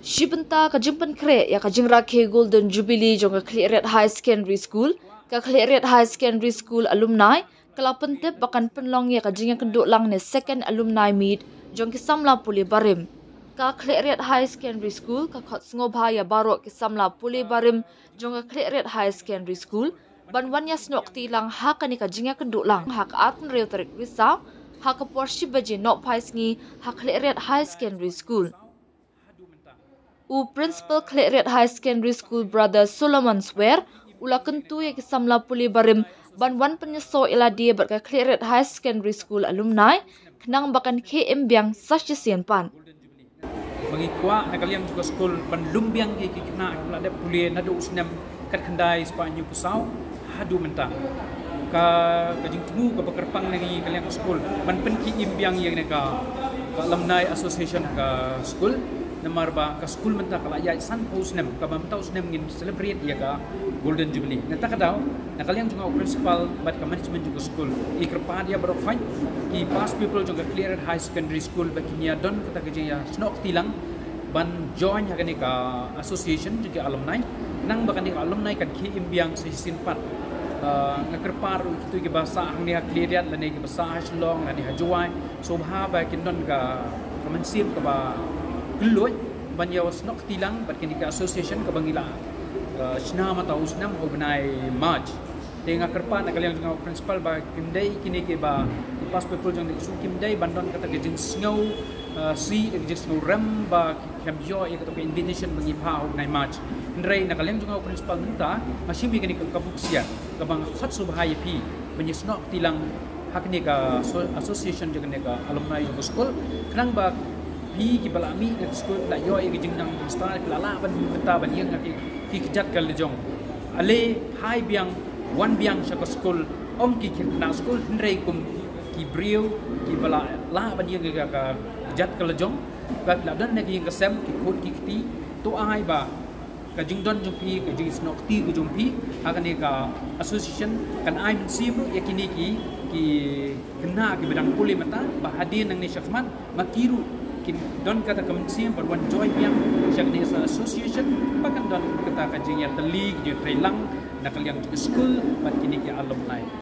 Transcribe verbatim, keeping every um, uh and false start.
Shi bynta ka jingpynkhreh ïa ka jingrakhe Golden Jubilee jong ka Khliehriat High Secondary School, ka Khliehriat High Secondary School alumni ka la pyntip ba kan pynlong ïa ka jingïakynduh lang ne second alumni meet jong ki samla pule barim. Ka Khliehriat High Secondary School ka khot sngewbha ïa baroh ki samla pule barim jong ka Khliehriat High Secondary School ban wan ïasnoh kti lang ha kane ka jingïakynduh lang ha ka arphew tarik Risaw ha ka por shi baje nohphai sngi ha Khliehriat High Secondary School. U Principal Khliehriat High Secondary School, Brother Solomon Swer, u la kyntu ïa ki samla pule barim ban wan pynïasoh ïa lade bad ka Khliehriat High Secondary School alumni khnang ba kan khie im biang sa shisien pat. Ba ngi kwah na ka liang jong ka skul ban lum biang ïa ki khynnah kiba la dep pule naduh u snem khatkhyndai spah hynñiew phew saw haduh mynta. Ka, ka jingthmu kaba kyrpang na ngi ka liang ka skul ban pynkhie im biang ïa kane ka, ka Alumni Association ha ka skul. Namar ba ka skul mynta ka la ïaid sanphew snem, kaba mynta u snem ngin celebrate ïa ka Golden Jubilee. Na kata ka daw, na ka liang jong nga u principal bad ka management jong ka skul, ngi kyrpad ïa baroh khoit ki past pupil jong ka Khliehriat High Secondary School ba kin ïa don kata ka jingïasnoh kti lang ban join ha kane ka association jong ki alumni, khnang ba kane ka alumni kan khie im biang sa shisien pat. Ah, nga kyrpad ruh ïa kito kiba sah hangne ha Khliehriat lane kiba sah ha Shillong lane ha Jowai, sngewbha ba kin don ka, ka mynsiem kaba kylluid ban ïasnoh kti lang bad kane ka association kaba ngi la, ah, shna mynta u snem ha u bnai March. Te nga kyrpad na ka liang jong nga u principal ba kim dei kine kiba, ki past pupil jong ngi, kim dei ban don kata ka jingsngew, ah, sih, ka jingsngew rem ba kim ïoh ïa kata ka invitation ba ngi phah ha u bnai March. Hynrei na ka liang jong nga u principal mynta nga shim ïa kane ka, ka buksiar kaba nga khot sngewbha ïa phi ban ïasnoh kti lang ha kane ka so-, association jong kane ka alumni jong ka skul, khnang ba phi kiba la mih na ka skul, la ïoh ïa ka jingnang jingstar, la lah ban mynta ban ïeng ha ki, ki kjat ka lajong. Ale phai biang, wan biang sha ka skul, ym ki khynnah skul, hynrei kum ki briew kiba la lah ban ïeng ha ka kjat ka lajong. Ba phi la don na ka ïing ka sem, ki khun ki kti, to ai ba ka jingdon jong phi, ka jingsnoh kti ka jong phi ha kane ka association kan ai mynsiem ruh ïa kine ki, ki khynnah kiba dang pule mynta ba hadien nangne shakhmat ma ki ruh kin don kata ka mynsiem ban wan join biang sha kane ka association ba kan don kata ka jingïatylli, ka jingïatreilang na ka liang jong ka skul bad kine ki alumni.